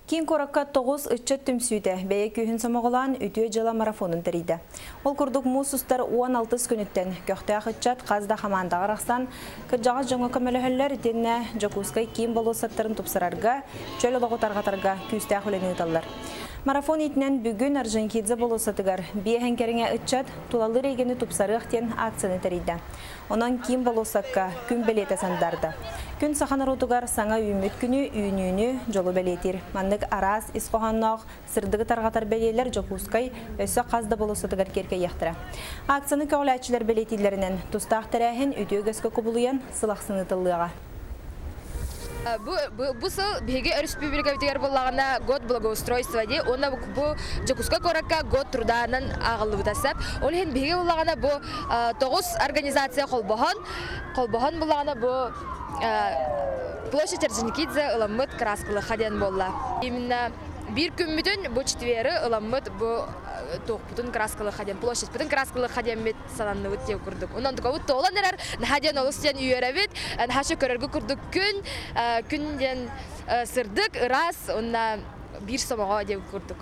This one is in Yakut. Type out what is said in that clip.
Киин куоракка 9 ыччат түмсүүтэ бэйэ күүһүн сомоҕолоон үтүө дьыала марафонун тэрийдэ. Ол курдук муус устар 16 күнүттэн көхтөөх ыччат хас да хамаандаҕа арахсан, кырдьаҕас дьоҥҥо көмөлөһөллөр итиэннэ Дьокуускай киин болуоссаттарын тупсарарга, чөл олоҕу тарҕатарга күүстээх үлэни ыыталлар. Марафон иитинэн бүгүн Орджоникидзе болуоссатыгар биэһэн кэриҥэ ыччат тулалыыр эйгэни тупсарыах диэн акцияны тэрийдэ. Онон киин болуоссакка күн бэлиэтэ сандаарда. Күн саха норуотугар саҥа үүммүт күнү, үүнүүнү, дьолу бэлиэтиир. Маннык араас ис хоһоонноох сырдыгы тарҕатар бэлиэлэр Дьокуускай өссө хас да болуоссатыгар киэркэйиэхтэрэ. Акцияны көҕүлээччилэр бэлиэтииллэринэн, тустаах тэрээһин үтүө үгэскэ кубулуйан сыл ахсын ыытыллыаҕа. Бу, бу сыл биһиги өрөспүүбүлүкэбитигэр буоллаҕына год благоустройства дии уонна бу Дьокуускай куоракка год труданан ааҕыллыбыта сөп. Ол иһин биһиги буоллаҕына бу 9 организация холбоһон, холбоһон буллаҕына бу площадь Орджоникидзе ыламмыт краскалыха диэн буолла. Именно биир күммүтүн бу четверы ыламмыт бу туохпутун краскалыха диэн площадьпытын краскалыха диэммит сананныбыт диэн курдук. Онон тукабыт туолан эрэр, наһаа диэн олус диэн үөрэбит, наһаа көрөргө курдук күн, күн диэн сырдык, ыраас уонна биир сомоҕо диэн курдук.